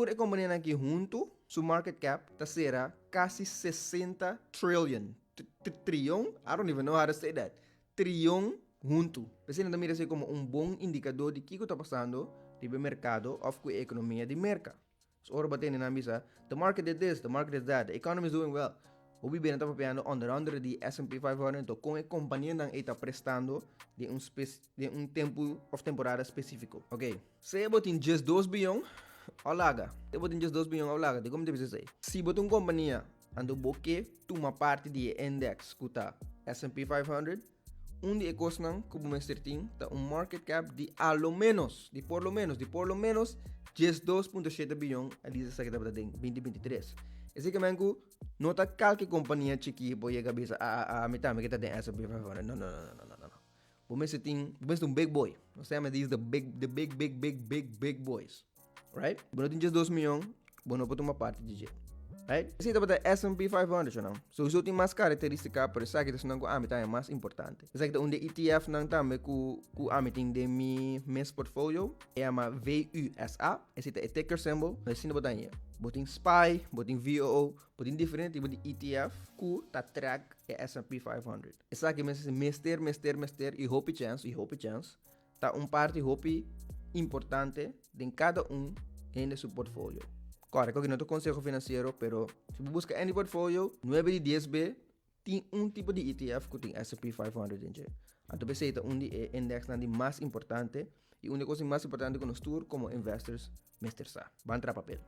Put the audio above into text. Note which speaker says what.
Speaker 1: Tur e kompanianan aki huntu su market cap ta sera kasi 60 trillion. Trion? I don't even know how to say that. Trion huntu. P'esei nan ta mira esei komo un bon indikadó di kiko ta pasando riba e merkado òf ku e ekonomia di Merka. So ora bo tende nan bisa, The market did this, the market is that, the economy is doing well. Hopi bia nan ta papiando onder andere di S&P 500 anto kon e kompanianan ei ta prestando den un den un tempu òf temporada spesífiko. Oke, sea bo tin 12 bion òf laga. Sea bo tin 12 bion òf laga, dikon mi ta bisa esei? Si bo ta un kompania anto bo ke tuma parti di e index ku ta S&P 500, un di e kosnan ku bo mester tin ta un market cap di a lo ménos, di por lo ménos, di por lo ménos 12.7 bion, a lisa esaki tabata den 2023. Esei ke men ku no ta kalke kompania chikí por yega bisa, a a a mi tambe ke ta den S&P 500. No, no, no, no, no, no, no. Bo mester tin, bo mester un big boy. Nos ta yama these the big, the big, big, big, big, big boys. Right? Bo no tin 12 mion, bo no por tuma parti di dje. Right? Esei tabata S&P 500, shonan. Sowieso tin mas karakterístika, pero esaki ta esnan ku ami ta haña mas importante. Esaki ta un di e ETF nan tambe ku ku ami tin den mi mes portfolio. E yama VUSA. Esei ta e ticker symbol. Asina bo ta hañ'e. Bo tin SPY, bo tin VOO, bo tin diferente tipo di ETF ku ta track e S&P 500. Esaki mester mester mester mester i hopi chèns i hopi chèns ta un parti hopi importante den kada un hende su portfolio. Kòrda ku no ta konseho finansiero, pero si bo buska any portfolio, nuebe di dies be tin un tipo di ETF ku tin S&P 500 den dje. Anto p'esei ta un di e indexnan di mas importante i un di e kosnan mas importante ku nos tur komo investors mester sa. Ban traha papel.